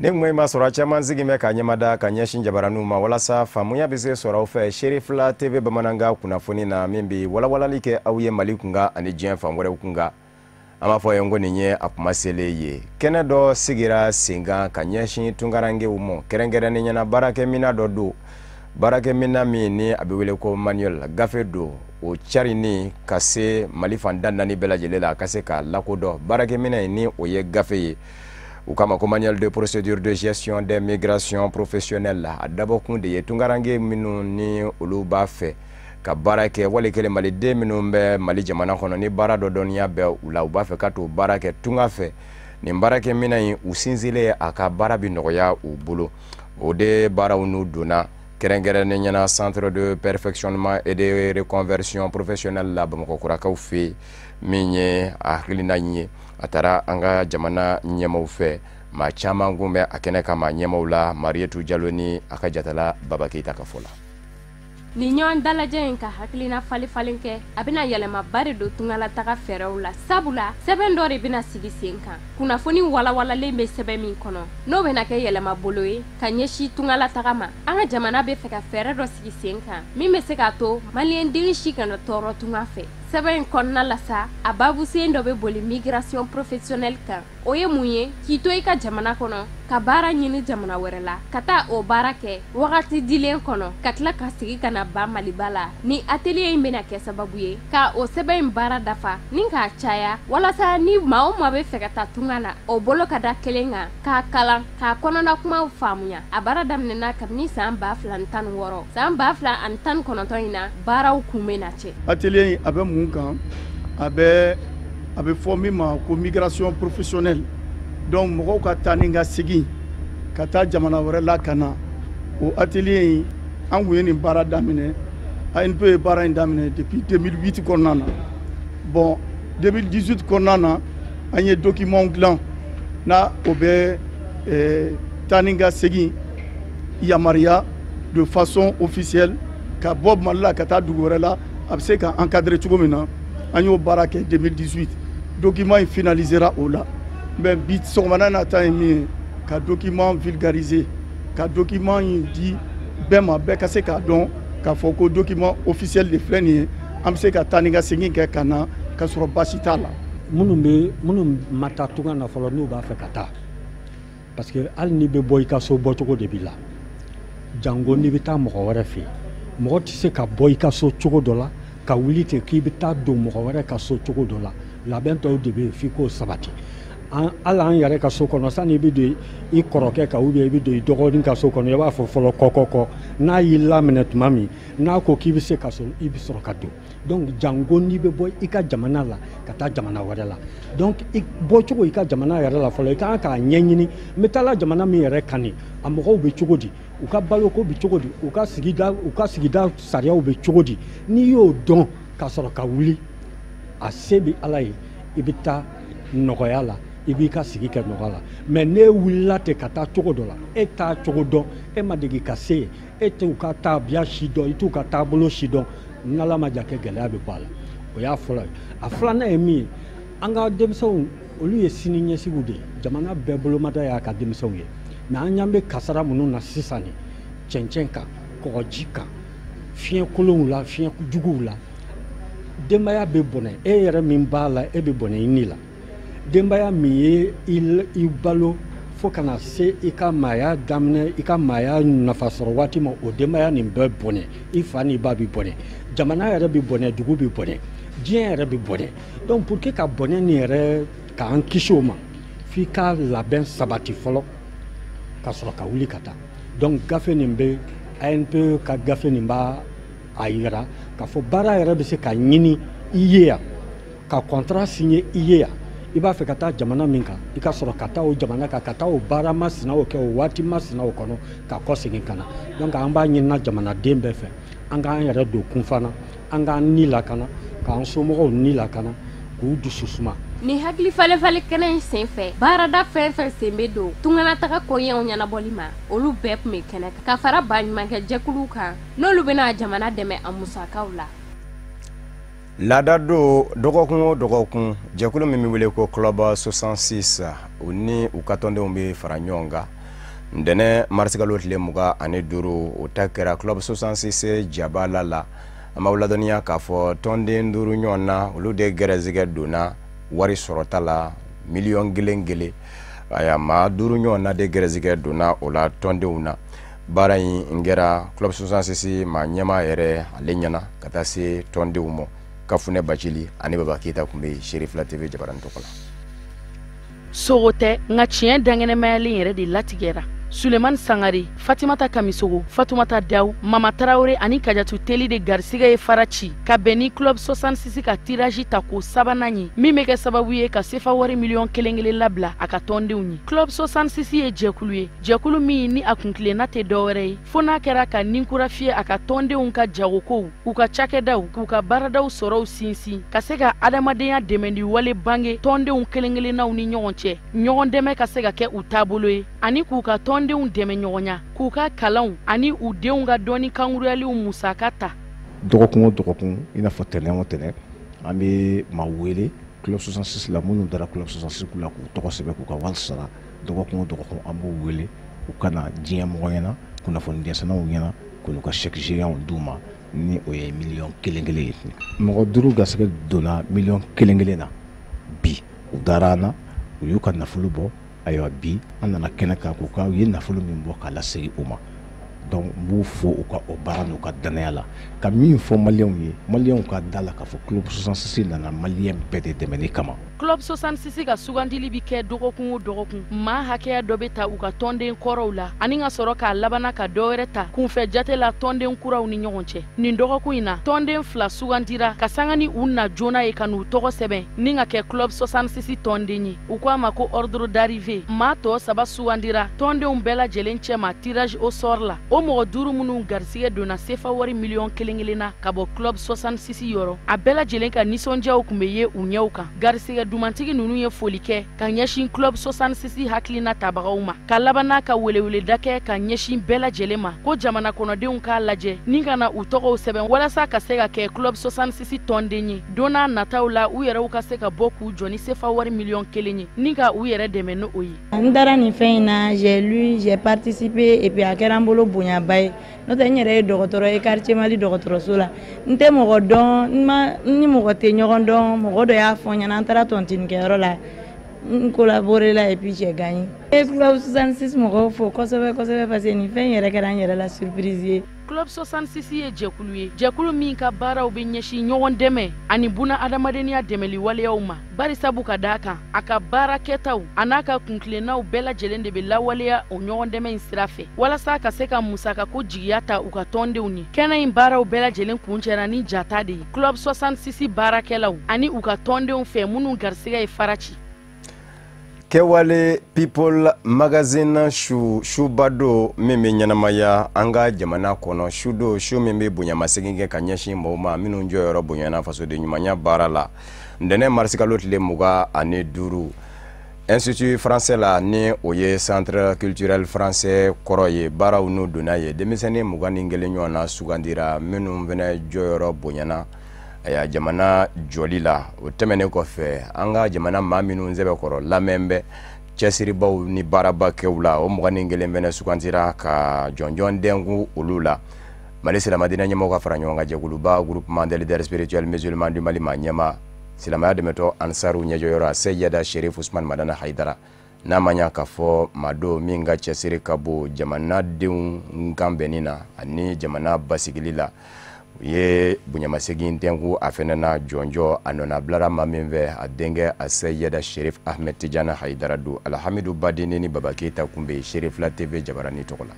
Ne kun ma sɔrɔ caman sigi bɛ ka ɲɛmada ka ɲɛsin jabaraninw ma walasa faamuya bɛ se sɔrɔ aw fɛ Serifila TV bamanankan kunnafoni na, min bɛ walawalali kɛ aw ye Mali kunkan ani diɲɛ fan wɛrɛw kunkan. An b'a fɔ ye ko nin ye a kuma selen ye. Kɛnɛ dɔ sigira sen kan ka ɲɛsin tunkarankew ma, kɛrɛnkɛrɛnnenya la baarakɛminɛn dɔ don, baarakɛminɛn min ni a bɛ wele ko manuel, gafe don. O carinni ka se Mali fan da 4 bɛɛ lajɛlen la, a ka se ka lakodɔn. Baarakɛminɛn in ni o ye gafe ye, u k'a ma ko manuel de procédure de gestion des migrations professionnelles. A dabɔkun de ye tunkaranke minnu ni olu b'a fɛ ka baara kɛ, wali kelen maliden minnu bɛ Mali jamana kɔnɔ ni baara dɔ dɔnniya bɛ u la, u b'a fɛ ka t'o baara kɛ tunga fɛ. Nin baarakɛminɛn in, u sinsinlen a ka baara bɛ nɔgɔya u bolo. O de baaraw n'u donna kɛrɛnkɛrɛnnen ɲɛna centre de perfectionnement et de reconversion professionnelle la Bamakɔkurakaw fɛ yen. Min ye a hakilina in ye, a taara an ka jamana ɲɛmaw fɛ. Maa caman kun bɛ a kɛnɛ kama ɲɛmaw la. Marietu Jalo ni a ka jatala Baba Keyita ka fɔ la. Ni ɲɔgɔn dalajɛ in ka hakilina falen-falen kɛ, a bɛna yɛlɛmaba de don tungalataga fɛɛrɛw la, sabula sɛbɛn dɔ de bɛna sigi sen kan, kunnafoni walawalalen bɛ sɛbɛn min kɔnɔ, n'o bɛna kɛ yɛlɛmabolo ye ka ɲɛsin tungalataga ma. An ka jamana bɛ fɛ ka fɛɛrɛ dɔ sigi sen kan min bɛ se k'a to maliyɛnden si kana tɔɔrɔ tunga fɛ. Sɛbɛn in kɔnɔna la sa, a babusen dɔ bɛ boli migration professionnelle kan. O ye mun ye? K'i to i ka jamana kɔnɔ ka baara ɲini jamana wɛrɛ la, ka taa o baara kɛ wagati dilen kɔnɔ, ka tila ka segin ka na ba Maliba la. Ni atelier in bɛna kɛ sababu ye ka o sɛbɛn in baara dafa ni k'a caya, walasa ni maa o maa bɛ fɛ ka taa tunga la, o bolo ka da kelen kan k'a kalan, k'a kɔnɔna kumaw faamuya. A baara daminɛna kabini san 2016. San 2019 in na, baaraw kun bɛ na cɛ. Atelier in, a bɛ mun kan? A bɛ fɔ min ma ko migration professionnelle. Donc mɔgɔw ka taa ni ka segin ka taa jamana wɛrɛ la ka na. O atelier in, an kun ye nin baara daminɛ, ANPE ye baara in daminɛ depuis 2008 kɔnɔna na. Bon, 2018 kɔnɔna na, an ye document dilan n'a o bɛ taa ni ka segin yamaruya de façon officielle ka bɔ Mali la ka taa dugu wɛrɛ la, a bɛ se ka encadrer cogo min na. An y'o baara kɛ 2018, document in finalisera o la. Mais bi sɔgɔmada na ta ye min ye, ka document vulgariser, ka document in di bɛɛ ma, bɛɛ ka se k'a dɔn k'a fɔ ko document officiel de filɛ nin ye, an bɛ se ka taa ni ka segin kɛ ka na ka sɔrɔ baasi t'a la. Minnu bɛ, minnu ma taa tunga na fɔlɔ, n'u b'a fɛ ka taa, parce que hali n'i bɛ bɔ i ka so, bɔcogo de b'i la. Jango n'i bɛ taa mɔgɔ wɛrɛ fɛ yen, mɔgɔ tɛ se ka bɔ i ka so cogo dɔ la ka wuli ten k'i bɛ taa don mɔgɔ wɛrɛ ka so cogo dɔ la. Labɛn tɔw de bɛ yen f'i k'o sabati. An hali an yɛrɛ ka so kɔnɔ, sani i bɛ don i kɔrɔkɛ kan ou bien i bɛ don i dɔgɔnin ka so kɔnɔ, i b'a fɔ fɔlɔ kɔ kɔ kɔ. N'a y'i laminɛ tuma min n'a ko k'i bɛ se ka so, i bɛ sɔrɔ ka don. Donc jango n'i bɛ bɔ i ka jamana la ka taa jamana wɛrɛ la, donc i bɔcogo i ka jamana yɛrɛ la fɔlɔ, i ka kan k'a ɲɛɲini: n bɛ taa jamana min yɛrɛ kan nin, a mɔgɔw bɛ cogo di? U ka baloko bɛ cogo di? U ka sigida sariyaw bɛ cogo di? N'i y'o dɔn ka sɔrɔ ka wuli, a se bɛ Ala ye, i bɛ taa nɔgɔya la, i b'i ka sigi kɛ nɔgɔya la. Mais n'e wulila ten ka taa cogo dɔ la, e t'a cogo dɔn, e ma degi ka se yen, e t'u ka tabiya si dɔn, i t'u ka taabolo si dɔn, n'Ala ma ja kɛ, gɛlɛya bɛ bɔ a la. O y'a fɔlɔ ye. A filanan ye min ye, an ka denmisɛnw, olu ye sini ɲɛsigiw de ye. Jamana bɛɛ bolomada y'a ka denmisɛnw ye. Mais an ɲɛ bɛ kasara minnu na sisan nin, cɛncɛn kan, kɔgɔji kan, fiɲɛ kolonw la, fiɲɛ juguw la, denbaya bɛ bɔnɛ. E yɛrɛ min b'a la, e bɛ bɔnɛ i ni la. Denbaya min ye i balo fo kana se i ka maaya daminɛ, i ka maaya nafa sɔrɔ waati ma, o denbaya nin bɛɛ bɔnɛ. I fa n'i ba bɛ bɔnɛ, jamana yɛrɛ bɛ bɔnɛ, dugu bɛ bɔnɛ, diɲɛ yɛrɛ bɛ bɔnɛ. Donc pour que ka bɔnɛ nin yɛrɛ k'an kisi o ma, f'i ka labɛn sabati fɔlɔ ka sɔrɔ ka wuli ka taa. Donc gafe nin bɛ, ANPE ka gafe nin b'a a yira k'a fɔ baara yɛrɛ bɛ se ka ɲini i ye yan, ka contrat signer i ye yan. I b'a fɛ ka taa jamana min kan, i ka sɔrɔ ka taa o jamana kan, ka taa o baara masinaw kɛ o waati masinaw kɔnɔ, ka kɔ segin ka na. Donc an b'a ɲinina jamanaden bɛɛ fɛ, an k'an yɛrɛ don kunfana, an k'an ni lakana, k'an somɔgɔw ni lakana, k'u dusu suma. Ni hakili falenfalen kɛnɛ in senfɛ, baarada fɛn fɛn sen bɛ don tunganataga koɲɛw ɲɛnabɔli ma, olu bɛɛ tun bɛ kɛnɛ kan, ka fara baɲumankɛ jɛkuluw kan n'olu bɛna jamana dɛmɛ a musakaw la. Laada don, dɔgɔkun o dɔgɔkun, jɛkulu min bɛ wele ko Club 66, u ni u ka tɔndenw bɛ fara ɲɔgɔn kan. Ntɛnɛn marisikalo tile 25, o ta kɛra Club 66 jabala la. An b'aw ladɔnniya k'a fɔ tɔnden 5 ɲɔgɔn na, olu de gɛrɛsɛgɛ donna wari sɔrɔta la miliyɔn kelen kelen. Aya, maa 5 ɲɔgɔn na de gɛrɛsɛgɛ donna o la tɔndenw na. Baara in kɛra Club 66 maa ɲɛmaa yɛrɛ ale ɲɛna ka taa se tɔndenw ma. Kafunɛ Bacili ani Baba Keyita tun bɛ yen Serifila TV jabaranin tɔgɔ la. Sogo tɛ, nka tiɲɛ dankɛnɛmayalen yɛrɛ de latigɛra. Sulemani Sangare, Fatimata Kamisogo, Fatumata Daw, Mama Tarawele ani Kajatu Teli de garisigɛ ye fara ci ka bɛn ni Club 66 ka tirage ta ko sabanan ye, min bɛ kɛ sababu ye ka sefa wari miliyɔn kelen kelen labila a ka tɔndenw ye. Club 66 ye jɛkulu ye, jɛkulu min ni a kuntilenna tɛ dɔwɛrɛ ye fo n'a kɛra ka ninkura fiyɛ a ka tɔndenw ka jagokow, u ka cakɛdaw, k'u ka baaradaw sɔrɔw sinsin, ka se ka adamadenya dɛmɛdi wale bange tɔndenw kelen kelennaw ni ɲɔgɔn cɛ, ɲɔgɔn dɛmɛ ka se ka kɛ u taabolo ye, ani k'u ka tɔndenw dɛmɛ ɲɔgɔnya, k'u ka kalanw ani u denw ka dɔnni kankuruyaliw musaka ta. Dɔgɔkun o dɔgɔkun, i n'a fɔ tɛnɛn o tɛnɛn, an bɛ maa wele Club 66 la, minnu dara Club 66 la k'u tɔgɔ sɛbɛn k'u ka wari sara. Dɔgɔkun o dɔgɔkun, an b'u wele u ka na diɲɛ mɔgɔ ɲɛna, kunnafoni jɛnsɛnnaw ɲɛna, k'u ka chèque géant d'u ma, ni o ye miliyɔn kelen kelen ye. Mɔgɔ 5 garisɛgɛ donna miliyɔn kelen kelen na bi. U dara an na, u y'u ka nafolo bɔ. Ayiwa, bi an nana kɛnɛ kan k'u ka u ye nafolo min bɔ k'a lasegin u ma. Donc n b'u fo u ka o baara n'u ka danaya la. Ka min fɔ maliyɛnw ye, maliyɛnw ka da la k'a fɔ Club 66 nana maliyɛn bɛɛ de dɛmɛni kama. Club 66 ka sugandili bɛ kɛ dɔgɔkun o dɔgɔkun. Maa hakɛya dɔ bɛ ta u ka tɔnden kɔrɔw la ani ka sɔrɔ k'a labanna ka dɔ wɛrɛ ta kunfɛ jate la tɔnden kuraw ni ɲɔgɔn cɛ. Nin dɔgɔkun in na, tɔnden 2 sugandira ka sanga ni u na joona ye ka n'u tɔgɔ sɛbɛn ni ka kɛ Club 66 tɔnden ye. U ko a ma ko ordre d'arrivée. Maa tɔ 3 sugandira tɔndenw bɛɛ lajɛlen cɛma tirage au sort la. O mɔgɔ 5 minnu garisigɛ donna sefa wari miliyɔn kelen kelen na ka bɔ Club 66 yɔrɔ, a bɛɛ lajɛlen ka nisɔndiyaw tun bɛ ye u ɲɛw kan. Garisigɛ dumantigi ninnu ye foli kɛ ka ɲɛsin Club 66 hakilina tabagaw ma, ka laban n'a ka weleweleda kɛ ka ɲɛsin bɛɛ lajɛlen ma ko jamana kɔnɔdenw k'a lajɛ ni ka na u tɔgɔw sɛbɛn walasa ka se ka kɛ Club 66 tɔnden ye. Don n'a nataw la, u yɛrɛw ka se ka bɔ k'u jɔ ni sefa wari miliyɔn kelen ye ni ka u yɛrɛ dɛmɛ n'o ye. N dara nin fɛn in na, j'ai lu, j'ai participé et puis a kɛra n bolo bonyaba ye. N'o tɛ, n yɛrɛ ye dɔgɔtɔrɔ ye quartier Mali dɔgɔtɔrɔso la. N tɛ mɔgɔ dɔn, n ma n ni mɔgɔ tɛ ɲɔgɔn dɔn. Mɔgɔ dɔ y'a fɔ n ɲɛna, an taara tontine kɛyɔrɔ la, n collaboré la et puis j'ai gagné. N ye Club 66 mɔgɔw fo kosɛbɛ kosɛbɛ, parce que nin fɛn in yɛrɛ kɛra n yɛrɛ la surprise ye. Club 66 ye jɛkulu ye, jɛkulu min ka baaraw bɛ ɲɛsin ɲɔgɔn dɛmɛ ani buna adamadenya dɛmɛli waleyaw ma. Barisabu ka d'a kan, a ka baara kɛtaw a n'a ka kuntilennaw bɛɛ lajɛlen de bɛ lawaleya o ɲɔgɔn dɛmɛ in sira fɛ, walasa ka se ka musakako jigiya ta u ka tɔndenw ye. Kɛnɛ in baaraw bɛɛ lajɛlen kuncɛra ni jata de ye Club 66 baarakɛlaw ani u ka tɔndenw fɛ minnu garisigɛ ye fara ci. Kɛwale People Magazine su suba don min bɛ ɲɛnamaya an ka jamana kɔnɔ, su don, su min bɛ bonyamasegin kɛ ka ɲɛsin mɔgɔw ma minnu jɔyɔrɔ bonyana fasoden ɲumanya baara la. Ntɛnɛn marisikalo tile 25, Institut français la, ni o ye Centre culturel français kɔrɔ ye, baaraw n'u donna ye, denmisɛnnin 21 ɲɔgɔn na sugandira minnu fana jɔyɔrɔ bonyana aya jamana jɔli la. O tɛmɛnen kɔfɛ, an ka jamana maa minnu sɛbɛkɔrɔ lamɛn bɛ cɛsiribaw ni baarabakɛw la, o 21 fana sugandira ka jɔnjɔn dɛnku olu la. Mali silamɛdinɛ ɲɛmɔgɔ ka fara ɲɔgɔn kan jɛkuluba, Groupement des leaders spirituels musulmans du Mali, maa ɲɛma silamɛya dɛmɛtɔ Ansaru ɲɛjɔyɔrɔ, Seyida Sherif Usman Madana Hayidara, n'a ma ɲa k'a fɔ maa don min ka cɛsiri ka bon jamanadenw kan bɛnni na ani jamana basigili la, u ye bonyamasegin tɛnku a fɛnɛ na. Jɔnjɔ a nɔnabilara maa min fɛ, a denkɛ a Seyida Sherif Ahmed Tijana Hayidara don. Alhamidu Badini ni Baba Keyita kun bɛ Serifila TV jabarani tɔgɔ la.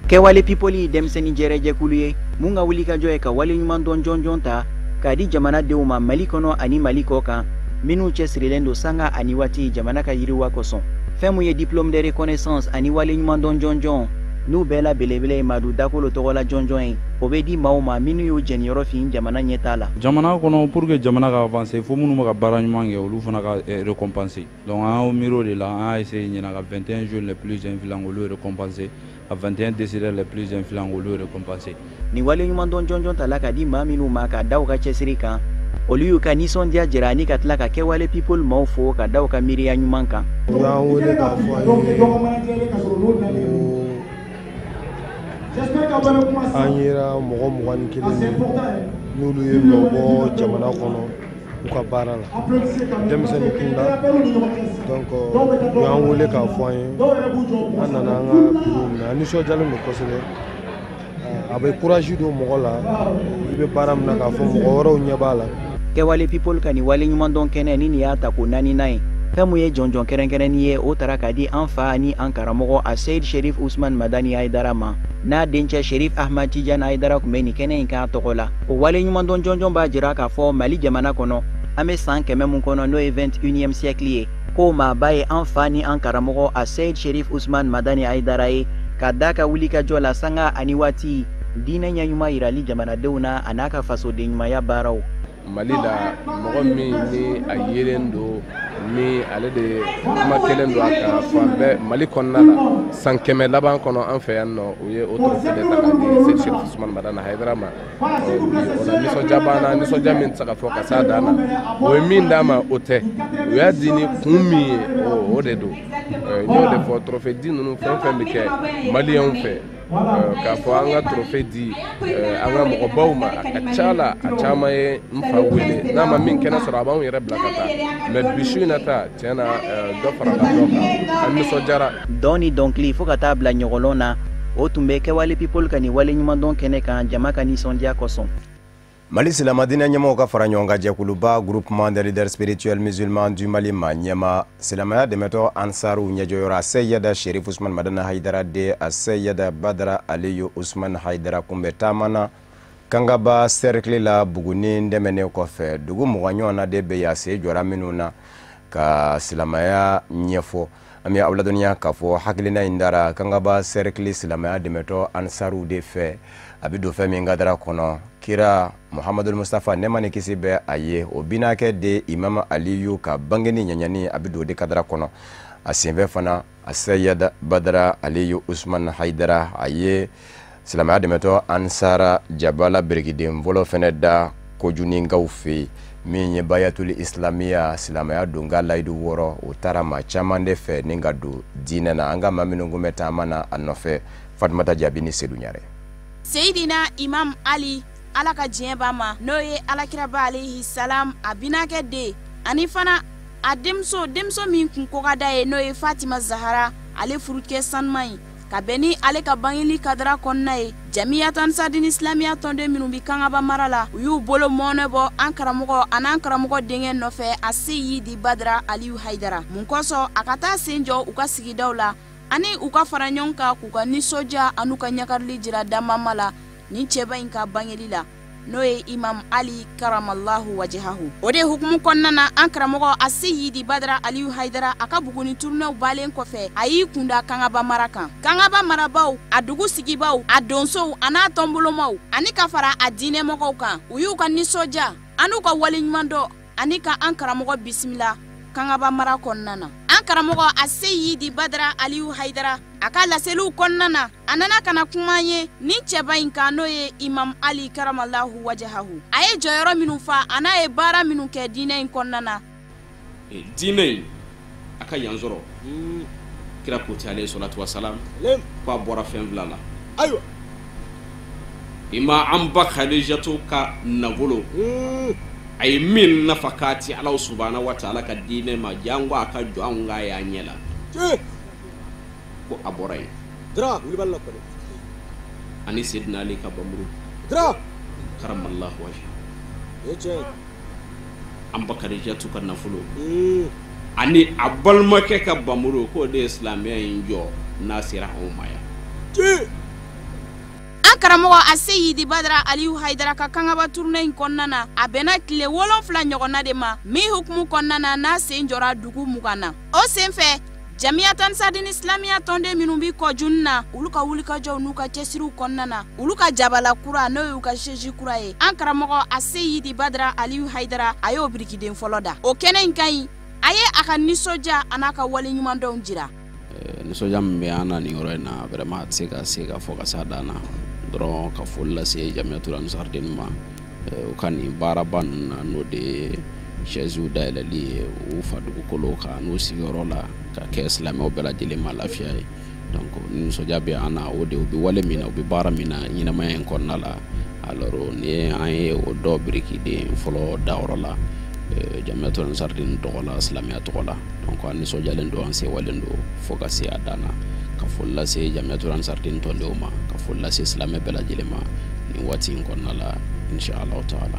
Kɛwale People ye denmisɛnnin jɛrɛjɛkulu ye mun ka wulikajɔ ye ka waleɲumandɔn jɔnjɔn ta k'a di jamanadenw ma Mali kɔnɔ ani Mali kɔ kan, minnu cɛsirilen don sanga ani waati jamana ka yiriwa kosɔn. Fɛn mun ye diplôme de reconnaissance ani waleɲumandɔn jɔnjɔn, n'u bɛɛ la belebele ye Madu Dakolo tɔgɔla jɔnjɔn ye, o bɛ di maaw ma minnu y'u jɛniyɔrɔ fin jamana ɲɛtaa la. Jamana kɔnɔ, pour que jamana ka avancer, fo minnu bɛ ka baara ɲuman kɛ, olu fana ka récompenser. Donc an y'o miiri o de la, an y'a essayé ɲinan ka 21 jeunes les plus influents olu récompenser, ka 21 décideurs les plus influents olu récompenser. Nin waleɲumandɔn jɔnjɔn tala ka di maa minnu ma k'a da u ka cɛsiri kan. Olu y'u ka nisɔndiya jira ani ka tila ka Kɛwale People maaw fo ka da u ka miiriya ɲuman kan. U y'an wele k'a fɔ an ye ko an yera mɔgɔ 21 n'olu ye nɔ bɔ jamana kɔnɔ u ka baara la denmisɛnnin kunda. Donc u y'an wele k'a fɔ an ye, an nana an ka bureau minɛ, an nisɔndiyalen don kosɛbɛ. A bɛ courage don mɔgɔ la, i bɛ baara min na k'a fɔ mɔgɔ wɛrɛw ɲɛ b'a la. Kɛwale People ka nin waleɲumandɔn kɛnɛ ni nin y'a ta ko 4nan ye. Fɛn mun ye jɔnjɔn kɛrɛnkɛrɛnnin ye, o tara k'a di an fa ani an karamɔgɔ a Seyid Sherif Usman Madani Hayidara ma. N'a dencɛ Sherif Ahmad Tidiane Hayidara tun bɛ nin kɛnɛ in kan tɔgɔ la. O waleɲumandɔn jɔnjɔn b'a jira k'a fɔ Mali jamana kɔnɔ, an bɛ san 100 mun kɔnɔ, n'o ye 21e siècle ye, ko maaba ye an fa ni an karamɔgɔ a Seyid Sherif Usman Madani Hayidara ye, ka da ka wulikajɔ la sanga ani waati diinɛ ɲɛɲuman yirali jamanadenw na a n'a ka fasoden ɲumanya baaraw. Mali la, mɔgɔ min ni a yelen don, ni ale de kuma kelen don a kan fan bɛɛ Mali kɔnɔna la, san 100 laban kɔnɔ an fɛ yan nɔ, u ye o trophée de ta k'a di Seyid Sherif Usman Madani Hayidara ma. O la nisɔndiya b'an na, nisɔndiya min tɛ se ka fɔ ka s'a dan na. O ye min d'a ma, o tɛ, u y'a di ni kun min ye, o de don. N y'o de fɔ, trophée di ninnu fɛn fɛn bɛ kɛ maliyɛnw fɛ, k'a fɔ an ka trophée di an ka mɔgɔbaw ma, a ka ca la a caman ye n fa wele, n'a ma min kɛnɛ sɔrɔ a b'anw yɛrɛ bila ka taa. Mais bi su in na ta, tiɲɛ na, dɔ farala dɔ kan, an nisɔndiyara. Dɔn ni dɔnkili fo ka taa bila ɲɔgɔlɔn na, o tun bɛ Kɛwale People ka nin waleɲumandɔn kɛnɛ kan jama ka nisɔndiya kosɔn. Mali silamɛdinɛ ɲɛmɔgɔw ka fara ɲɔgɔn kan jɛkuluba Groupement des leaders spirituels musulmans du Mali ma ɲɛma silamɛya dɛmɛtɔ Ansaru ɲɛjɔyɔrɔ Seyida Sherif Usman Madani Hayidara de a Seyida Badara Aliyu Usman Hayidara kunbɛ taama na Kangaba cercle la Buguni dɛmɛnen kɔfɛ. Dugu 20 ɲɔgɔnna de bɛ yen a sen jɔra minnu na ka silamɛya ɲɛfɔ. An bɛ aw ladɔnniya k'a fɔ hakilina in dara Kangaba cercle silamɛya dɛmɛtɔ Ansaru de fɛ. A bɛ don fɛn min kadara kɔnɔ, kira Muhamadul Mustafa nɛɛma ni kisi bɛ a ye, o binakɛ de Imam Aliyu ka bangeni ɲɛɲɛni, a bɛ don o de kadara kɔnɔ. A senfɛ fana a Seyida Badara Aliyu Usman Hayidara a ye silamɛya dɛmɛtɔ Ansara jabala birikiden fɔlɔ fɛnɛ da Kojuninkaw fɛ yen, min ye Bayatul Islamiya silamɛya donka layidu 6, o taara maa caman de fɛ ni ka don diinɛ na. An ka maa minnu kun bɛ taama na a nɔfɛ, Fatumata Jaabi ni Sedu Ɲare. Seyidina Imam Ali, Ala ka diɲɛ b'a ma, n'o ye alakiraba alayhi salam a binakɛ den, ani fana a denmuso min kun ko ka d'a ye, n'o ye Fatima Zahara, ale furukɛ sanuman ye, ka bɛn ni ale ka bangeli kadara kɔnɔna ye. Jamiyat Ansaridini Islamiya tɔnden minnu bɛ Kangaba mara la, u y'u bolo mɔɔnɛ bɔ an karamɔgɔ an'an karamɔgɔ denkɛ nɔfɛ a Seyidi Badara Aliyu Hayidara. Mun kosɔn a ka taa sen jɔ u ka sigidaw la ani u ka fara ɲɔgɔn kan k'u ka nisɔndiya an'u ka ɲakarili jira danbama la nin cɛba in ka bangeli la, n'o ye Imam Ali karamallahu wajahahu. O de hukumu kɔnɔna na, an karamɔgɔ a Seyidi Badara Aliyu Hayidara a ka Buguni tournéew balen kɔfɛ, a y'i kunda Kangaba mara kan. Kangaba marabaw, a dugu sigibaw, a donsow an'a tɔnbolomaw, ani ka fara a diinɛmɔgɔw kan, u y'u ka nisɔndiya an'u ka waleɲumandɔn ani ka an karamɔgɔ bisimila Kangaba mara kɔnɔna na. An karamɔgɔ a Seyidi Badara Aliyu Hayidara a ka laseliw kɔnɔna na, a nana ka na kuma ye nin cɛba in kan, n'o ye Imam Ali karamallahu wajahahu. A ye jɔyɔrɔ minnu fa a n'a ye baara minnu kɛ diinɛ in kɔnɔna na. Diinɛ in a ka yan sɔrɔ, kira ko ten alayhi salatu wa salam, k'a bɔra fɛn 2 la. Ayiwa, i ma an ba Khadijatu ka nafolo, a ye min nafa k'a ti Ala subahana wa taala ka diinɛ ma, jango a ka jɔ anw k'a y'an ɲɛ la, ko a bɔra yen. Ani Seydina Ali ka bamuru karamallahu wajhahu, an ba Khadijatu ka nafolo ani a balimakɛ ka bamuru, k'o de ye silamɛya in jɔ n'a sera anw ma yan. An karamɔgɔ a Seyidi Badara Aliyu Hayidara ka Kangaba tournée in kɔnɔna na, a bɛnna tile 7 ɲɔgɔnna de ma, min hukumu kɔnɔna na n'a sen jɔra dugu 20 na. O senfɛ Jamiyat Ansaridini Islamiya tɔnden minnu bɛ Kɔjuni na, olu ka wulikajɔw n'u ka cɛsiriw kɔnɔna na, olu ka jabala kura n'o y'u ka siège kura ye, an karamɔgɔ a Seyidi Badara Aliyu Hayidara a y'o birikiden fɔlɔ da. O kɛnɛ in ka ɲi, a ye a ka nisɔndiya an'a ka waleɲumandɔnw jira. Nisɔndiya min bɛ an na nin yɔrɔ in na, vraiment a tɛ se ka se ka fɔ ka s'a dan na dɔrɔn, ka foli lase Jamiyatul Ansaridini ma. U ka nin baaraba ninnu na, n'o de ye chaise dayɛlɛli ye u fa dugukolo kan n'u sigiyɔrɔ la, ka kɛ silamɛw bɛɛ lajɛlen ma lafiya ye. Donc nisɔndiya bɛ an na, o de u bɛ wale min na, u bɛ baara min na ɲɛnamaya in kɔnɔna la. Alors ni an ye o dɔ birikiden fɔlɔ dayɔrɔ la Jamiyatul Ansardine tɔgɔ la, silamɛya tɔgɔ la. Donc an nisɔndiyalen don, an sewalen don fo ka se a dan na, ka foli lase Jamiyatul Ansardine tɔndenw ma, ka foli lase silamɛ bɛɛ lajɛlen ma nin waati in kɔnɔna la, inshallah taala.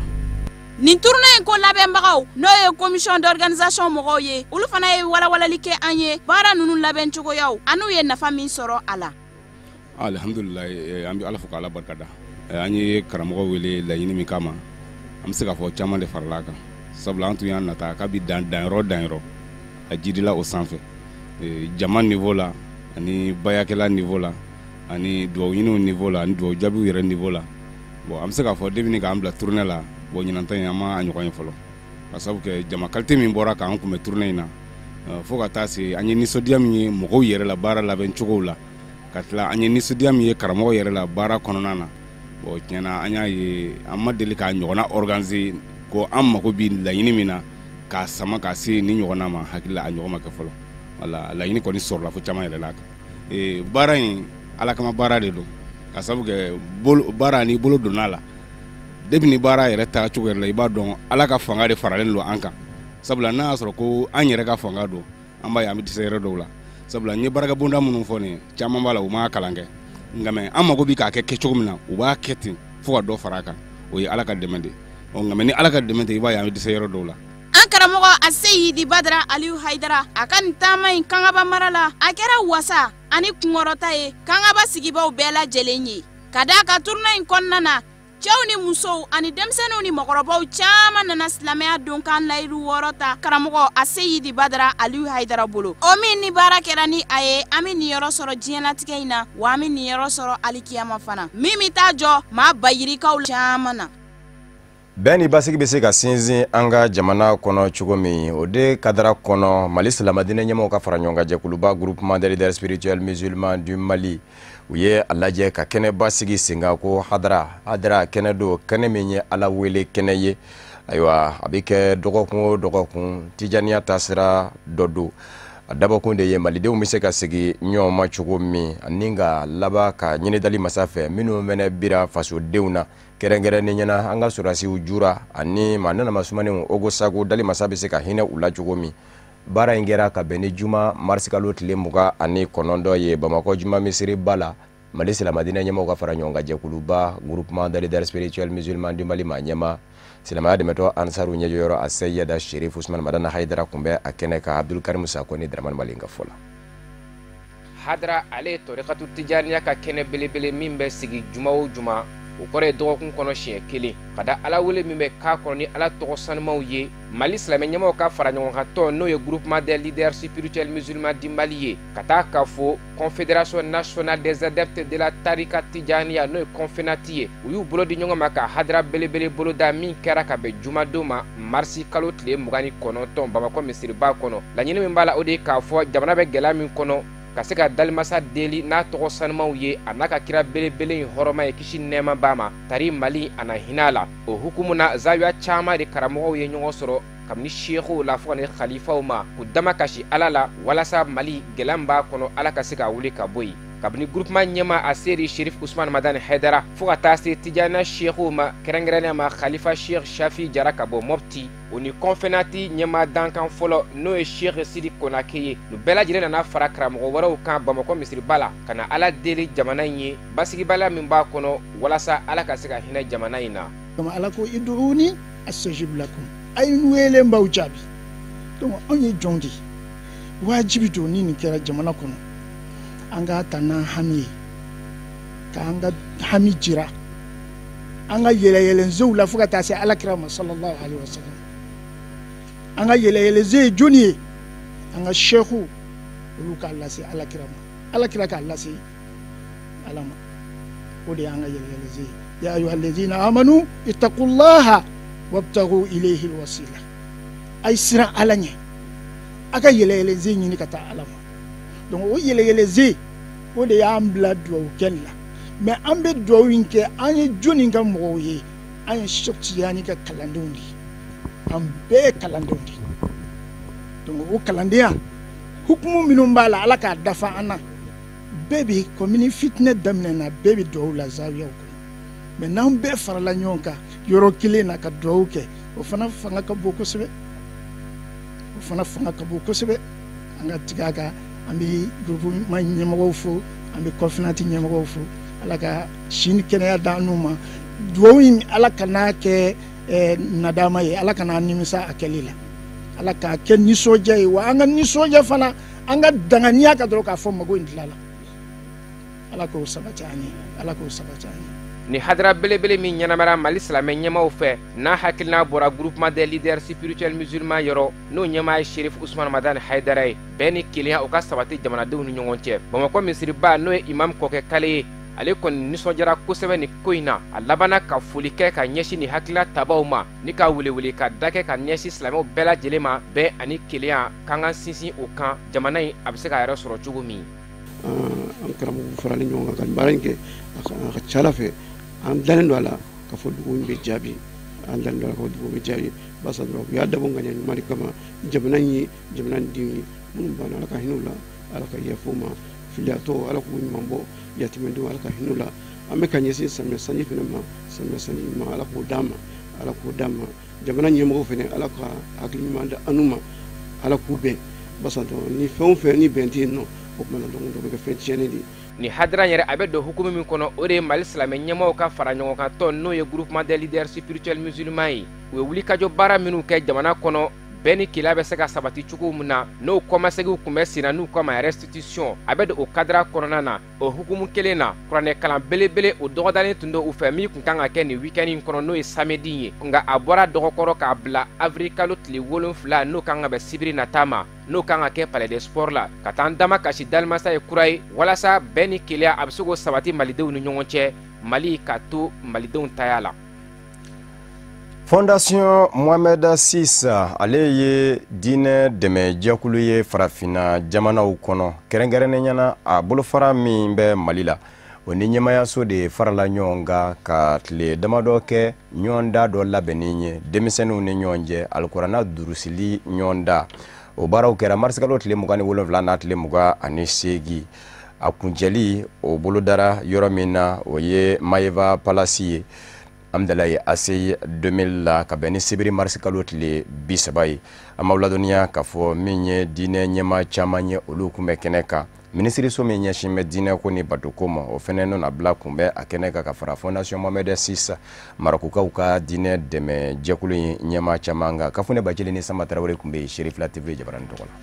Nin tournée in ko labɛnbagaw, n'o ye commission d'organisation mɔgɔw ye, olu fana ye walawalali kɛ an ye baara ninnu labɛn cogoyaw an'u ye nafa min sɔrɔ a la. Alhamdulilayi, an bɛ Ala fo k'Ala barika da. An ye karamɔgɔ wele laɲini min kama, an bɛ se k'a fɔ caman de farala a kan, sabula an tun y'a nata k'a bɛ dan danyɔrɔ danyɔrɔ, a jidila o sanfɛ, jama niveau la, ani bayakɛla niveau la, ani duwawu ɲiniw niveau la, ani duwawu jaabiw yɛrɛ niveau la. Bon, an bɛ se k'a fɔ depuis k'an bila tournée la, bon, ɲinan ta in an ma a ɲɔgɔn ye fɔlɔ, ka sababu kɛ jama qualité min bɔra k'an kunbɛn tournée in na, fo ka taa se an ye nisɔndiya min ye mɔgɔw yɛrɛ la baara labɛn cogow la, ka tila an ye nisɔndiya min ye karamɔgɔ yɛrɛ la baara kɔnɔna na. Bon, tiɲɛna an y'a ye an ma deli k'a ɲɔgɔnna organiser ko an mago bɛ laɲini min na k'a sama k'a se ni ɲɔgɔnna ma, hakili la a ɲɔgɔn ma kɛ fɔlɔ. Wala laɲini kɔni sɔrɔla fo caman yɛrɛ la kan. Baara in Ala kama baara de don, ka sababu kɛ baara n'i bolo donna a la, depuis ni baara yɛrɛ taa cogo yɛrɛ la, i b'a dɔn Ala ka fanga de faralen don an kan, sabula n'a y'a sɔrɔ ko an yɛrɛ ka fanga don, an b'a ye an bɛ dɛsɛ yɔrɔ dɔw la, sabula n ye baarakɛbonda minnu fɔ nin ye, caman b'a la u m'a kalan kɛ, nka mɛ an mago bɛ k'a kɛ kɛcogo min na, u b'a kɛ ten fo ka dɔ fara a kan, o ye Ala ka dɛmɛ de ye. Ɔ nka mɛ ni Ala ka dɛmɛ tɛ, i b'a ye an bɛ dɛsɛ yɔrɔ dɔw la. An karamɔgɔ Aseyidi Badara Aliyu Hayidara, a ka nin taama in Kangaba mara la, a kɛra wasa ani kunkɔrɔta ye Kangaba sigibaw bɛɛ lajɛlen ye, ka d'a ka tournée in kɔnɔna na, cɛw ni musow ani denmisɛnninw ni mɔgɔkɔrɔbaw caman nana silamɛya donkan layiru 6 ta karamɔgɔ Aseyidi Badara Aliyu Hayidara bolo, o min ni baara kɛra ni a ye, an bɛ niyɔrɔ sɔrɔ diɲɛlatigɛ in na, wa an bɛ niyɔrɔ sɔrɔ alikiyama fana, min bɛ taa jɔ maa bayirikaw caman na. Bɛn ni basigi bɛ se ka sinsin an ka jamana kɔnɔ cogo min, o de kadara kɔnɔ Mali silamɛdinɛ ɲɛmɔgɔw ka fara ɲɔgɔn kan jɛkuluba Groupement des leaders spirituels musulmans du Mali, u ye a lajɛ ka kɛnɛba sigi sen kan ko hadara. Hadara kɛnɛ don, kɛnɛ min ye Ala wele kɛnɛ ye. Ayiwa, a bɛ kɛ dɔgɔkun o dɔgɔkun, tijaniya taasira dɔ don. A dabɔkun de ye malidenw bɛ se ka sigi ɲɔgɔn ma cogo min, ani ka laban ka ɲinidali masa fɛ minnu fɛnɛ bira fasodenw na, kɛrɛnkɛrɛnnen ɲɛna an ka sɔrɔdasiw jura ani maa nana masumanenw Ogosago, dali masa bɛ se ka hinɛ u la cogo min. Baara in kɛra ka bɛn ni juma marisikalo tile 29 ye Bamakɔ juma misiriba la. Mali silamɛdinɛ ɲɛmɔgɔw ka fara ɲɔgɔn kan jɛkuluba Groupement des leaders spirituels musulmans du Mali maa ɲɛma silamɛya dɛmɛtɔ Ansaru ɲɛjɔyɔrɔ Aseyida Sherif Usman Madani Hayidara tun bɛ a kɛnɛ kan. Abdul Karim Sako ni Dramane Malen ka fɔ la. Hadara ale ye tɔrikatu tijaniya ka kɛnɛ belebele min bɛ sigi juma o juma, o kɔrɔ ye dɔgɔkun kɔnɔ siɲɛ kelen, ka da Ala wele min bɛ k'a kɔnɔ ni Ala tɔgɔ sanumaw ye. Mali silamɛ ɲɛmɔgɔw ka fara ɲɔgɔn kan tɔn, n'o ye Groupement des leaders spirituels musulmans du Mali ye, ka taa k'a fɔ Confédération nationale des adeptes de la tarika tijaniya, n'o ye Confénati ye, u y'u bolo di ɲɔgɔn ma ka hadara belebele boloda min kɛra ka bɛn jumadon ma marisi kalo tile 29 Bamakɔ misiriba kɔnɔ. Laɲini min b'a la, o de ye k'a fɔ jamana bɛ gɛlɛya min kɔnɔ, ka se ka dalimasa deli n'a tɔgɔ sanumaw ye, a n'a ka kira belebele in hɔrɔma ye, kisi nɛɛma b'a ma, tari Mali a na hinɛ a la. O hukumu na, zawiya caman de karamɔgɔw ye ɲɔgɔn sɔrɔ, kabini seekow la fo ka na khalifaw ma, k'u dama kasi Ala la walasa Mali gɛlɛya min b'a kɔnɔ, Ala ka se ka wuli ka bɔ yen. Kabini groupement ɲɛma Aseri Sherif Usman Madani Hayidara fo ka taa se Tijaniya seekow ma, kɛrɛnkɛrɛnnenya ma Khalifa Sheikh Shafi Jara ka bɔ Mopti, o ni Confénati ɲɛma dankan fɔlɔ, n'o ye Sheikh Sidi Konake ye, nin bɛɛ lajɛlen nana fara karamɔgɔ wɛrɛw kan Bamakɔ misiriba la ka na Ala deli jamana in ye basigibaliya min b'a kɔnɔ, walasa Ala ka se ka hinɛ jamana in na. Ala ko id'uni astajib lakum, a ye n wele n b'aw jaabi. Donc anw ye jɔn de ye, wajibi don ni nin kɛra jamana kɔnɔ, an k'a ta n'an hami ye, k'an ka hami jira an ka yɛlɛyɛlɛnzew la fo ka taa se Ala kira ma sallallahu alaihi wasallam. An ka yɛlɛyɛlɛnze ye jɔnni ye? An ka seeku, olu k'a lase Ala kira ma, Ala kira k'a lase Ala ma, o de y'an ka yɛlɛyɛlɛnze ye. Ya ayyuhallazina amanu ittaqullaha wabtaghu ilayhi alwasila, a ye siran Ala ɲɛ, a ka yɛlɛyɛlɛnze ɲini ka taa Ala ma. Donc o yɛlɛyɛlɛnze, o de y'an bila duwawu kɛli la. Mais an bɛ duwawu in kɛ, an ye jɔnni ka mɔgɔw ye? An ye Cheikh Tijani ka kalandenw de ye, an bɛɛ ye kalandenw de ye. Donc o kalandenya hukumu minnu b'a la, Ala k'a dafa an na. Bɛɛ bɛ komi fitinɛ daminɛna, bɛɛ bɛ duwawu la zawiyaw kɔnɔ, mais n'an bɛɛ farala ɲɔgɔn kan yɔrɔ kelen na ka duwawu kɛ, o fana fanga ka bon kosɛbɛ, o fana fanga ka bon kosɛbɛ. An ka tigɛ a kan. An bɛ groupement ɲɛmɔgɔw fo, an bɛ COFINAT ɲɛmɔgɔw fo. Ala ka si ni kɛnɛya d'an n'u ma. Duwawu in, Ala kan'a kɛ nadama ye, Ala kana nimisa a kɛli la, Ala k'a kɛ nisɔndiya ye. Wa an ka nisɔndiya fana, an ka danganiya ka dɔrɔn k'a fɔ mago in dilala. Ala k'o sabati an ye, Ala k'o sabati an ye. Ni hadara belebele min ɲɛnamara Mali silamɛ ɲɛmaw fɛ, n'a hakilina bɔra Groupement des leaders spirituels musulmans yɔrɔ, n'o ɲɛmaa ye Sherif Usman Madani Haidara ye, bɛn ni kelenya, o ka sabati jamanadenw ni ɲɔgɔn cɛ. Bamakɔ misiriba, n'o ye imam Kɔkɛ Kale ye, ale kɔni nisɔndiyara kosɛbɛ nin ko in na. A labanna ka foli kɛ ka ɲɛsin nin hakilina tabaw ma, ni ka welewele ka da kɛ ka ɲɛsin silamɛw bɛɛ lajɛlen ma, bɛn ani kelenya k'an ka sinsin o kan, jamana in a bɛ se k'a yɛrɛ sɔrɔ cogo min. An karamɔgɔ faralen ɲɔgɔn kan ka nin baara in kɛ, a ka ca Ala fɛ, an dalen don a la k'a fɔ dugu in bɛ jaabi, an dalen don a la k'a fɔ dugu bɛ jaabi, barisa dɔrɔn u y'a dabɔ ŋaniya ɲuman de kama jamana in ye, jamana in denw ye. Minnu banna, Ala ka hinɛ u la, Ala ka yafa u ma. Filiyatɔ, Ala k'u ɲuman bɔ. Yatimɛdenw, Ala ka hinɛ u la. An bɛ ka ɲɛsin samiya sanji fana ma, samiya sanji ɲuman, Ala k'o d'an ma, Ala k'o d'an ma. Jamana ɲɛmɔgɔw fana, Ala ka hakili ɲuman di an n'u ma, Ala k'u bɛn, barisa dɔrɔn ni fɛn o fɛn ni bɛn tɛ yen nɔ, o tuma na dɔrɔn dɔ bɛ kɛ fɛn tiɲɛnen de ye. Ni hadara yɛrɛ, a bɛ don hukumu min kɔnɔ, o de ye Mali silamɛ ɲɛmaaw ka fara ɲɔgɔn kan tɔn, n'o ye Groupement des leaders spirituels musulmans ye. U ye wulikajɔ baara minnu kɛ jamana kɔnɔ, bɛn ni kelenya bɛ se ka sabati cogo min na, n'o kɔmasegiw tun bɛ sen na, n'u kama restitution, a bɛ don o cadre kɔnɔna na. O hukumu kelen na, kuranɛkalan belebele, o dɔgɔdalen tun don u fɛ, min tun kan ka kɛ nin week-end in kɔnɔ, n'o ye samedi ye, nka a bɔra dɔgɔkɔrɔ k'a bila avril kalo tile 7, n'o kan ka bɛn sibiri nata ma, n'o kan ka kɛ Palais des Sports la, ka taa an dama kasi dalimasa ye kura ye, walasa bɛn ni kelenya a bɛ se k'o sabati malidenw ni ɲɔgɔn cɛ, Mali ka to malidenw taya la. Fondation Mohamed VI, ale ye diinɛ dɛmɛ jɛkulu ye farafinna jamanaw kɔnɔ, kɛrɛnkɛrɛnnenya na a bolofara min bɛ Mali la. O ni ɲɛmayaso de farala ɲɔgɔn kan ka tile damadɔ kɛ ɲɔgɔnda dɔ labɛnni ye denmisɛnninw ni ɲɔgɔn cɛ, alikuranna durusili ɲɔgɔnda. O baaraw kɛra marisikalo tile 27 n'a tile 28. A kuncɛli, o bolodara yɔrɔ min na, o ye Mayeva Palasi ye, Amdalaye ACI 2000 la, ka bɛn ni sibiri marisikalo tile 30 ye. An b'aw ladɔnniya k'a fɔ min ye diinɛ ɲɛmaa caman ye, olu tun bɛ kɛnɛ kan. Minisiriso min ɲɛsin bɛ diinɛko ni batoko ma, o fɛnɛ nɔnabila kun bɛ a kɛnɛ kan, ka fara Fondation Mohamed VI Marɔkukaw ka diinɛ dɛmɛ jɛkulu in ɲɛmaa caman kan. Kafunɛ Bacili ni Sanba Tarawele tun bɛ yen Serifila TV jabarani tɔgɔ la.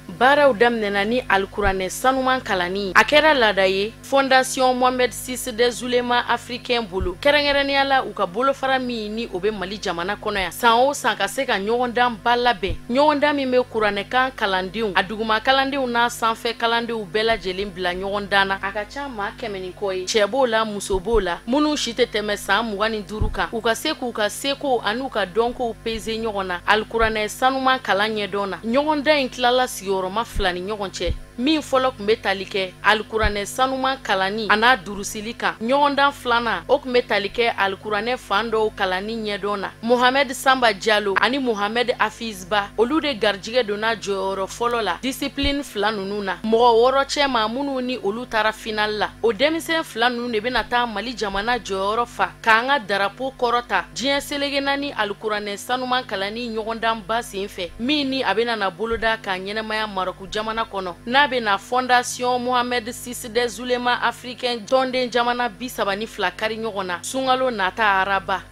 Baaraw daminɛna ni alikuranɛ sanuman kalanni. A kɛra laada ye Fondation Mohamed VI des oulémas africains bolo, kɛrɛnkɛrɛnnenya la u ka bolofara min ni o bɛ Mali jamana kɔnɔ yan, san o san ka se ka ɲɔgɔndanba labɛn, ɲɔgɔndan min bɛ kuranɛkan kalandenw, a duguma kalandenw n'a sanfɛ kalandenw bɛɛ lajɛlen bila ɲɔgɔndan na. A ka ca maa 100 ni kɔ ye, cɛ b'o la, muso b'o la, minnu si tɛ tɛmɛ san 25 kan, u ka se k'u ka seko an'u ka dɔnkow peze ɲɔgɔn na alikuranɛ sanuman kalan ɲɛdɔn na. Ɲɔgɔndan in tilala sigiyɔrɔma 2 ni ɲɔgɔn cɛ. Min fɔlɔ tun bɛ tali kɛ alikuranɛ sanuman kalanni a n'a durusili kan, ɲɔgɔndan filanan, o tun bɛ tali kɛ alikuranɛ fan dɔw kalanni ɲɛdɔn na. Mohamed Samba Jalo ani Mohamed Hafiz Ba, olu de garijɛgɛ donna jɔyɔrɔ fɔlɔ la discipline 2 ninnu na, mɔgɔ 6 cɛma minnu ni olu taara final la. O denmisɛn 2 ninnu de bɛna taa Mali jamana jɔyɔrɔ fa k'an ka darapo kɔrɔta diɲɛ seleke naani alikuranɛ sanuman kalanni ɲɔgɔndanba sen fɛ, min ni a bɛna na boloda k'a ɲɛnamaya Marɔku jamana kɔnɔ, n'a bɛna Fondation Mohamed VI des oulémas africains tɔnden jamana 32 kari ɲɔgɔn na sunkalo nata araba.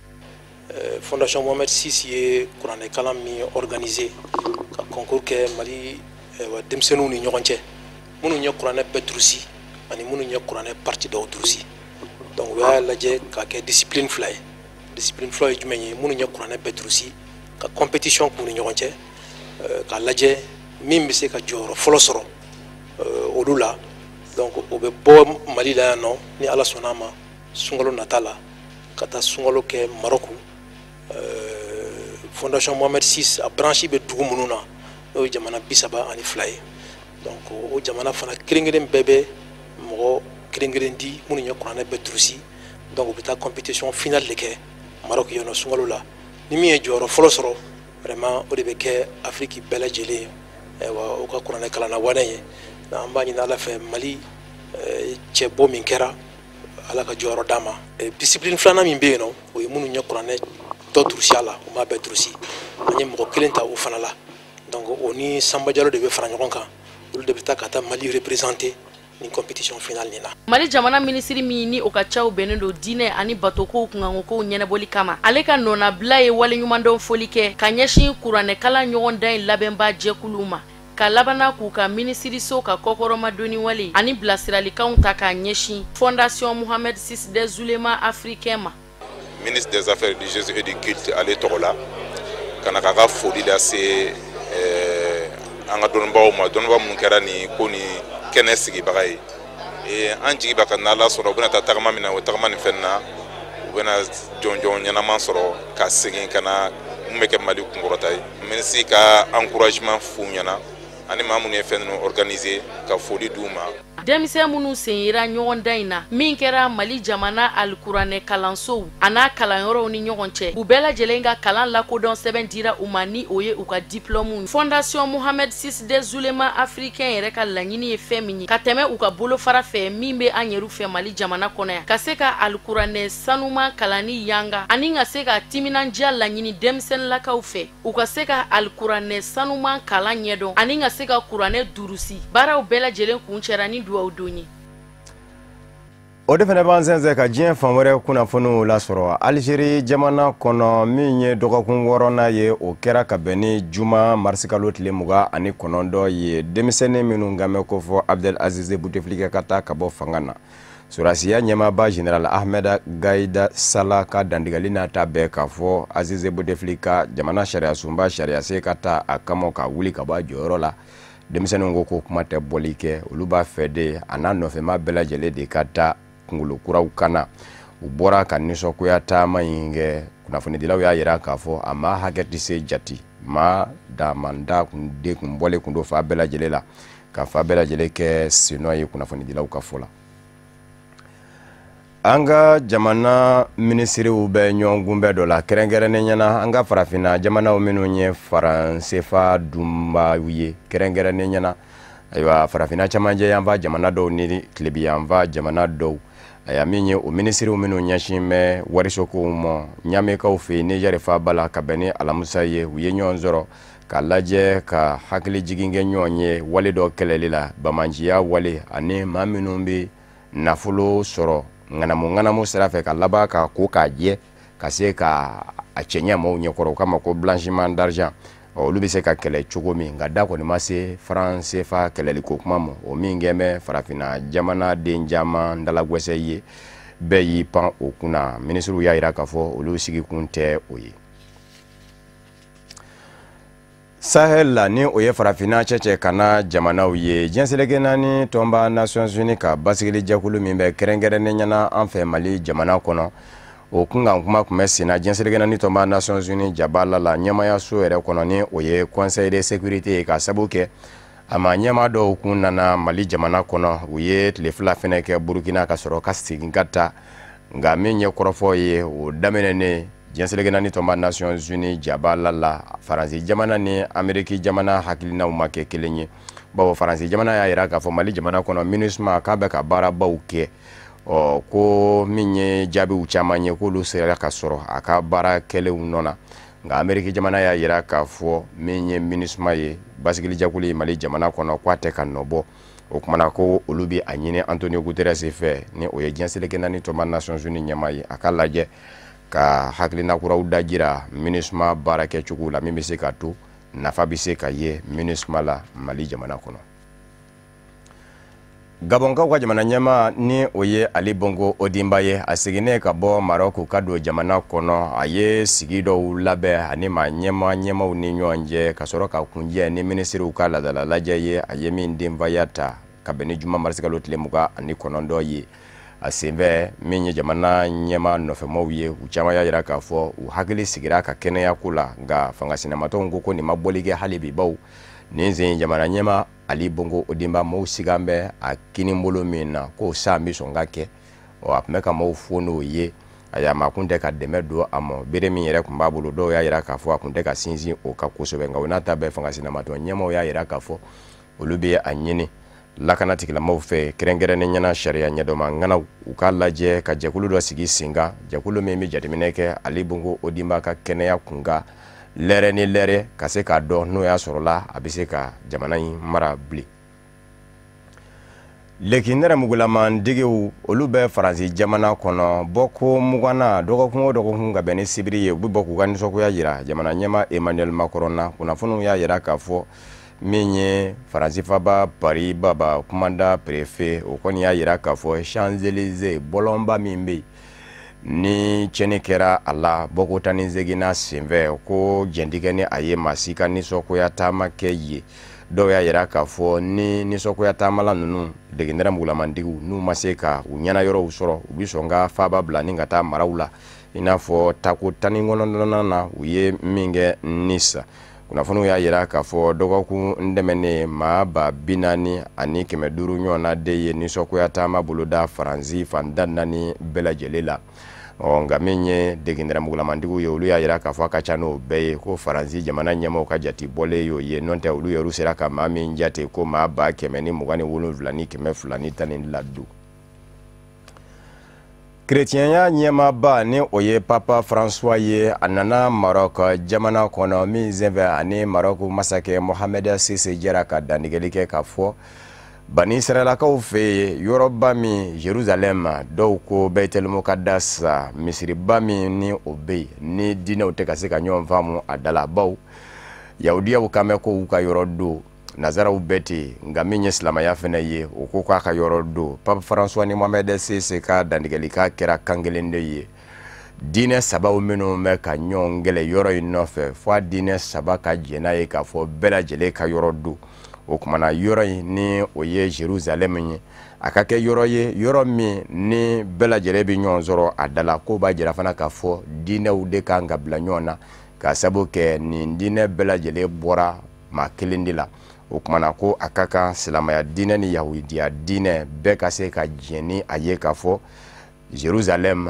Fondation Mohamed VI ye kuranɛkalan min organisé ka concours kɛ Mali denmisɛnninw ni ɲɔgɔn cɛ, minnu ye kuranɛ bɛɛ durusi ani minnu ye kuranɛ partie dɔw durusi. Donc u y'a lajɛ k'a kɛ discipline 2 ye. Discipline 2 ye jumɛn ye? Minnu ye kuranɛ bɛɛ durusi ka compétition k'u ni ɲɔgɔn cɛ, k'a lajɛ min bɛ se ka jɔyɔrɔ fɔlɔ sɔrɔ olu la. Donc o bɛ bɔ Mali la yan nɔ, ni Ala sɔnna a ma, sunkalo nata la, ka taa sunkalo kɛ Marɔku. Fondation Mohamed VI a branche bɛ dugu minnu na, n'o ye jamana 32 ye. Donc o jamana fana kelen kelen bɛɛ bɛ mɔgɔ kelen kelen di minnu ye kuranɛ bɛɛ durusi. Donc u bɛ taa compétition finale de kɛ. Maroc yen nɔ sunkalo la. Ni min ye jɔyɔrɔ fɔlɔ sɔrɔ, vraiment, o de bɛ kɛ Afiriki bɛɛ lajɛlen, ayiwa, o ka kuranɛ kalanna wanɛ ye. An b'a ɲini Ala fɛ, Mali cɛbɔ min kɛra, Ala ka jɔyɔrɔ d'a ma. Discipline filanan min bɛ yen nɔ, o ye minnu ye kuranɛ dɔ durusi a la, u m'a bɛɛ durusi. An ye mɔgɔ kelen ta o fana la. Donc o ni Sanba Jalo de bɛ fara ɲɔgɔn kan, olu de bɛ taa ka taa Mali représenter ni compétition finale nin na. Mali jamana minisiri min ni o ka caw bɛnnen don diinɛ ani batokow kunkankokow ɲɛnabɔli kama, ale ka nɔnabila ye waleɲumandɔn foli kɛ ka ɲɛsin kuranɛkalan ɲɔgɔndan in labɛnba jɛkuluw ma, ka labana k'u ka minisiriso ka kɔkɔrɔmadonni wale ani bilasiralikanw ta k'a ɲɛsin Fondation Mohamed VI des Oulémas africains ma. Ministre des Affaires religieuses et du culte, ale tɔgɔ la, ka na k'a ka foli lase an ka dɔnnibagaw ma, dɔnnibaa minnu kɛra nin ko nin kɛnɛ sigibaga ye. An jigi b'a kan, n'Ala sɔnna, u bɛna taa tagama min na, o tagama nin fɛn na, u bɛna jɔnjɔn ɲɛnama sɔrɔ ka segin ka na mun bɛ kɛ Mali kunkɔrɔta ye. Minisiri ka encouragement f'u ɲɛna, ani maa minnu ye fɛn ninnu organiser, ka foli d'u ma. Denmisɛn minnu sen yera ɲɔgɔndan in na min kɛra Mali jamana alikuranɛ kalansow a n'a kalanyɔrɔw ni ɲɔgɔn cɛ, u bɛɛ lajɛlen ka kalan lakodɔn sɛbɛn dira u ma, ni o ye u ka diplôme. Fondation Mohamed VI des Oulémas africains yɛrɛ ka laɲini ye fɛn min ye ka tɛmɛ u ka bolofara fɛ min bɛ an yɛrɛ fɛ Mali jamana kɔnɔ yan, ka se ka alikuranɛ sanuman kalanni yanga ani ka se ka timinandiya laɲini denmisɛnninlakaw fɛ, u ka se ka alikuranɛ sanuman kalan ɲɛdɔn ani ka se ka kuranɛ durusi. Baaraw bɛɛ lajɛlen kuncɛra ni duwawu don ye. O de fana b'an sɛnsɛn ka diɲɛ fan wɛrɛ kunnafoniw lasɔrɔ. Alizeri jamana kɔnɔ, min ye dɔgɔkun wɔɔrɔnan ye, o kɛra ka bɛn ni juma marisikalo tile 29 ye. Denmisɛnnin minnu kan bɛ ko fɔ Abdel Aziz Bouteflika ka taa ka bɔ fanga na, sɔrɔdasiya ɲɛmaaba général Ahmed Gaïd Salah ka dantigɛli n'a ta bɛɛ k'a fɔ Aziz Bouteflika, jamana sariyasunba sariyasen ka taa a kama ka wuli ka bɔ a jɔyɔrɔ la. Denmisɛnninw ko ko kuma tɛ bɔli kɛ, olu b'a fɛ de a n'a nɔfɛma bɛɛ lajɛlen de ka taa kunkolo kuraw kana. U bɔra ka nisɔngoya taama in kɛ. Kunnafonidilaw y'a yira k'a fɔ a maa hakɛ tɛ se jati, maa damanda kun de kun bɔlen kun don fa bɛɛ lajɛlen la, ka fa bɛɛ lajɛlen kɛ senɔ ye, kunnafonidilaw ka fɔ la. An ka jamana minisiriw bɛ ɲɔgɔn kunbɛn dɔ la, kɛrɛnkɛrɛnnen na an ka farafinna jamanaw minnu ye faransefa dunbaw ye, kɛrɛnkɛrɛnnen na, ayiwa, farafinna camancɛ yanfan jamana dɔw ni tilebiyanfan jamana dɔw. Aya, min ye o minisiriw minnu ɲɛsin bɛ warisokow ma, Ɲamekaw fɛ yen, Nizɛri faaba la, ka bɛn ni alamisa ye, u ye ɲɔgɔn sɔrɔ ka lajɛ ka hakili jigin kɛ ɲɔgɔn ye wale dɔ kɛlɛli la, bamanciya wale ani maa minnu bɛ nafolo sɔrɔ ŋanamu ŋanamu sira fɛ ka laban ka ko k'a jɛ ka se ka a cɛɲɛ maaw ɲɛkɔrɔ, o kama ko blanchiment d'argent. Olu bɛ se ka kɛlɛ cogo min, nka da kɔni ma se franc CFA kɛlɛli ko kuma ma. O min kɛ bɛ farafinna jamana den caman dalagwɛsɛ ye, bɛɛ y'i pan o kunna. Minisiriw y'a jira k'a fɔ olu sigi kun tɛ o ye. Sahel la, ni o ye farafinna cɛcɛ ka na jamanaw ye, diɲɛ seleke naani tɔnba Nations Unies ka basigili jɛkulu min bɛ kɛrɛnkɛrɛnnen ɲɛna an fɛ Mali jamana kɔnɔ, o kunkan kuma tun bɛ sen na diɲɛ seleke naani tɔnba Nations Unies jabala la, ɲɛmayaso yɛrɛ kɔnɔ, ni o ye Conseil de sécurité ye, ka sabu kɛ a ma ɲɛmaa dɔw kun nana Mali jamana kɔnɔ. U ye tile 2 fɛnɛ kɛ Burukina ka sɔrɔ ka segin ka taa. Nka min ye kɔrɔfɔ ye, o daminɛnen diɲɛ seleke naani tɔnba Nations Unies jabala la, Faransi jamana ni Ameriki jamana hakilinaw ma kɛ kelen ye, bawo Faransi jamana y'a jira k'a fɔ Mali jamana kɔnɔ MINUSMA k'a bɛ ka baarabaw kɛ. Ɔ, ko min ye jaabiw caman ye, k'olu sera ka sɔrɔ a ka baara kɛlenw nɔ na. Nka Ameriki jamana y'a jira k'a fɔ min ye MINUSMA ye, basigili jɛkulu ye Mali jamana kɔnɔ, k'a tɛ ka nɔ bɔ. O kumana ko olu bɛ a ɲini Antonio Guterres fɛ, ni o ye diɲɛ seleke naani tɔnba Nations Unies ɲɛmaa ye, a ka lajɛ ka hakilina kuraw dajira MINUSMA baara kɛcogo la, min bɛ se ka to nafa bɛ se ka ye MINUSMA la Mali jamana kɔnɔ. Gabɔnkaw ka jamana ɲɛmaa, ni o ye Ali Bongo Ondimba ye, a seginnen ka bɔ Maroc ka don jamana kɔnɔ, a ye sigi dɔw labɛn ani maa ɲɛmaa ɲɛmaaw ni ɲɔgɔn cɛ, ka sɔrɔ ka kunjɛ ni minisiriw ka laadala lajɛ ye, a ye min denbaya ta ka bɛn ni juma marisikalo tile 29 ye. A senfɛ, min ye jamana ɲɛmaa nɔfɛmaw ye, u caman y'a jira k'a fɔ u hakili sigira ka kɛnɛyako la. Nka fanga sinamatɔnw ko ko nin ma bɔli kɛ hali bi, baw nin sen jamana ɲɛmaa Ali Bongo Ondimba, maaw sigan bɛ a kini bolo min na, k'o san bɛ sɔn ka kɛ. Ɔ, a tun bɛ ka maaw fo n'o ye. Ayiwa, maa kun tɛ ka dɛmɛ don a ma. Bere min yɛrɛ tun b'a bolo, dɔw y'a jira k'a fɔ a kun tɛ ka sinsin o kan kosɛbɛ. Nka o n'a ta bɛɛ, fanga sinamatɔn ɲɛmaaw y'a jira k'a fɔ olu bɛ a ɲini lakana tigilamaaw fɛ, kɛrɛnkɛrɛnnen ɲɛna sariya ɲɛdɔnma ŋanaw, u k'a lajɛ ka jɛkulu dɔ sigi sen kan, jɛkulu min bɛ jateminɛ kɛ Ali Bongo Ondimba ka kɛnɛya kunkan lɛrɛ ni lɛrɛ, ka se k'a dɔn n'o y'a sɔrɔla a bɛ se ka jamana in mara bilen. Leki nɛrɛmugulamantigiw, olu bɛ Faransi jamana kɔnɔ bɔko 20na dɔgɔkun o dɔgɔkun ka bɛn ni sibiri ye, u bɛ bɔ k'u ka nisɔngoya jira jamana ɲɛmaa Emmanuel Macron na. Kunnafoniw y'a jira k'a fɔ min ye Faransi faaba Paris baba kumanda préfet, o kɔni y'a jira k'a fɔ Champs-Élysées bɔlɔnba min bɛ yen ni tiɲɛni kɛra a la bɔko 18nan senfɛ, ko jɛn tɛ kɛ ni a ye maa si ka nisɔngoya taama kɛ yen. Dɔw y'a jira k'a fɔ ni nisɔngoya taamala ninnu, leki nɛrɛmugulamantigiw, n'u ma se ka u ɲɛna yɔrɔw sɔrɔ, u bɛ sɔn ka faaba bila ni ka taa maraw la, i n'a fɔ tako 19nan na u ye min kɛ Nice. Kunnafoniw y'a jira k'a fɔ dɔgɔkun tɛmɛnen, maa 40,500 ɲɔgɔnna de ye nisɔngoya taama boloda Faransi fan 14 bɛɛ lajɛlen la. Ɔ nka min ye leki nɛrɛmugulamantigiw ye, olu y'a jira k'a fɔ a ka ca n'o bɛɛ ye, ko Faransi jamana ɲɛmaaw ka jate bɔlen y'o ye. N'o tɛ, olu yɛrɛ sera ka maa min jate ko maa 127,212 don. Kerecɛnya ɲɛmaaba, ni o ye Papa François ye, a nana Maroc jamana kɔnɔ min senfɛ, ani Maroc masakɛ Mohamed VI jɛra ka dantigɛli kɛ k'a fɔ Bani Israɛlakaw fɛ yen, yɔrɔba min Jerusalem, dɔw ko Baitul-Muqaddas, misiriba min ni o bɛ yen ni diinɛw tɛ ka se ka ɲɔgɔn faamu a da la, baw Yahudiyaw kan bɛ ko u ka yɔrɔ don, Nazaraw bɛɛ ten. Nka min ye silamɛya fɛnɛ ye, o ko k'a ka yɔrɔ don. Pape François ni Mohamed VI ka dantigɛlikan kɛra kan kelen de ye. Diinɛ sabaw minnu bɛ ka ɲɔgɔn kɛlɛ yɔrɔ in nɔfɛ, fo a diinɛ saba ka jɛn n'a ye k'a fɔ bɛɛ lajɛlen ka yɔrɔ don. O kumana, yɔrɔ in ni o ye Jerusalem ye, a ka kɛ yɔrɔ ye, yɔrɔ min ni bɛɛ lajɛlen bɛ ɲɔgɔn sɔrɔ a da la. Ko b'a jira fana k'a fɔ diinɛw de kan ka bila ɲɔgɔn na, k'a sababu kɛ nin diinɛ bɛɛ lajɛlen bɔra maa kelen de la. O kumana, ko a ka kan silamɛya diinɛ ni yahudiya diinɛ bɛɛ ka se ka jɛn ni a ye k'a fɔ Jerusalem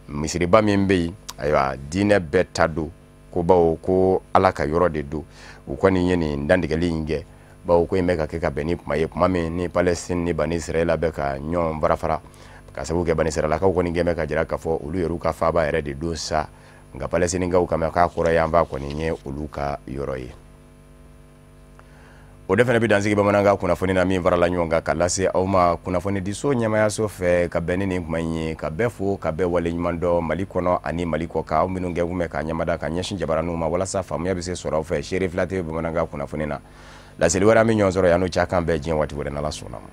misiriba min bɛ yen, ayiwa, diinɛ bɛɛ ta don, ko bawo ko Ala ka yɔrɔ de don. U kɔni ye nin dantigɛli in kɛ, bawo ko in bɛ ka kɛ ka bɛn ni kuma ye, kuma min ni Palestine ni Bani Israɛla bɛ ka ɲɔgɔn farafara, ka sababu kɛ Bani Israɛlakaw kɔni gɛn bɛ ka jira k'a fɔ olu yɛrɛ ka faaba yɛrɛ de don sa. Nka Palestinikaw kan bɛ k'a kɔrɔ yan fa kɔni ye olu ka yɔrɔ ye. O de fana bɛ dansigi bamanankan kunnafoni na min farala ɲɔgɔn kan ka lase aw ma kunnafonidiso ɲɛmayaso fɛ ka bɛn ni nin kuma in ye. Ka bɛɛ fo, ka bɛɛ waleɲuman dɔn Mali kɔnɔ ani Mali kɔ kan, aw minnu kɛ kun bɛ ka ɲɛmada ka ɲɛsin jabaraninw ma walasa faamuya bɛ se sɔrɔ aw fɛ Seere Fila TV bamanankan kunnafoni na. Laseli wɛrɛ, an bɛ ɲɔgɔn sɔrɔ yan. N'o cɛ, kan bɛɛ diɲɛ waati wɛrɛ, n'Ala sɔnna ma.